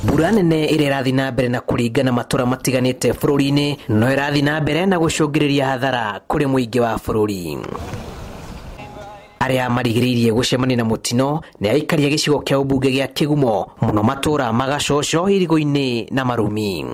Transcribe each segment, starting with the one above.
Mbura nene ĩrĩa ĩrathiĩ na mbere na kũringana matũra matiganĩte bũrũri-inĩ no ĩrathiĩ na mbere na gũcũngĩrĩria hathara kũrĩ mũingĩ wa bũrũri. Arĩa marigĩrĩirie gũcemania na mũtino nĩ aikari a gĩcigo kĩa ũmbunge gĩa Kĩgumo mũno matũra magacoco irigo-inĩ na Marumi.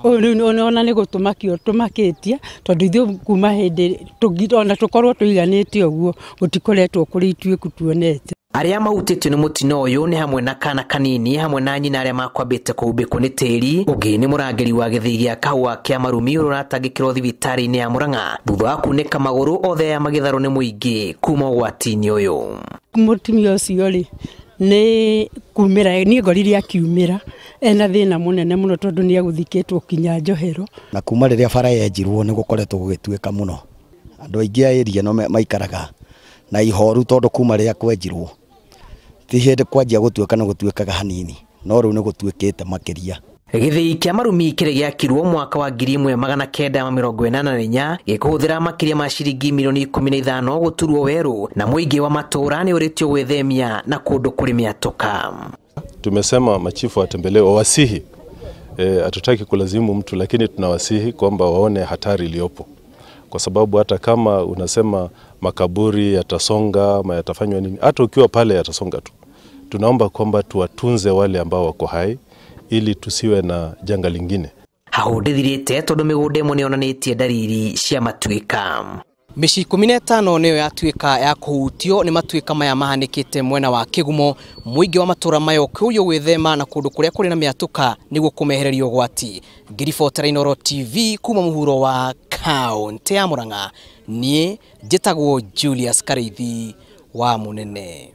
Ũyũ rĩu ona nĩ gũtũmakio tũmakĩtie tondũ ithuĩ kuma hĩndĩ ona tũkorwo tũiganĩte ũguo gũtikoretwo kũrĩ ituĩku tuonete. Arĩa mahutĩtio nĩ mũtino ũyũ nĩ hamwe na kana kanini hamwe na nyina arĩa makwambĩte kũhumbĩkwo nĩ tĩri. Ũngĩ nĩ mũrangĩri wa gĩthĩi gĩa kahũa kĩa Marumi ũrĩa ũratangĩkĩrwo thibitarĩ-inĩ ya Murang'a thutha wa kunĩka magũrũ othe aya magĩtharwo nĩ mũingĩ kuma ũgwati-inĩ ũyũ. Mũtumia ũcio rĩ nĩ kumĩra niĩ ngorire akiumĩra ena thĩna mũnene mũno tondũ nĩ egũthikĩtwo kinya njohero. Na kuma rĩrĩa bara yenjirwo nĩ gũkoretwo gũgĩtuĩka mũno, andũ aingĩ a area no maikaraga na ihoru tondũ kuma rĩrĩa kwenjirwo ti hĩndĩ kwanjia gũtuĩka no gũtuĩkaga hanini no rĩu nĩ gũtuĩkĩte makĩria. Gĩthĩi kĩa Marumi kĩrĩa gĩakirwo mwaka wa 1984 gĩkũhũthĩra makĩria ma ciringi milioni 15 gũturwo werũ na mũingĩ wa matũra nĩ ũrĩtio gwĩthemia na kũndũ kũrĩ mĩatũka. Tumesema machifu watembelee wawasihi, hatutaki kulazimu mtu, lakini tunawasihi kwamba waone hatari iliyopo, kwa sababu hata kama unasema makaburi yatasonga ama yatafanywa nini, hata ukiwa pale yatasonga tu. Tunaomba kwamba tuwatunze wale ambao wako hai ili tusiwe na janga lingine. Hau ndĩthirĩte tondũ mĩgũnda ĩmwe nĩyonanĩtie ndariri cia matuĩka. Mĩciĩ 15 nĩyo yatuĩka ya kũhutio nĩ matuĩka maya mahanĩkĩte mwena wa Kĩgumo. Mũingĩ wa matũra maya ũkĩũrio gwĩthema na kũndũ kũrĩa kũrĩ na mĩatũka nĩguo kũmehereria ũgwati. Ngĩribotera Inooro TV kuma mũhuro wa kaũntĩ ya Murang'a, niĩ njĩtagwo Julius Karĩithi wa Mũnene.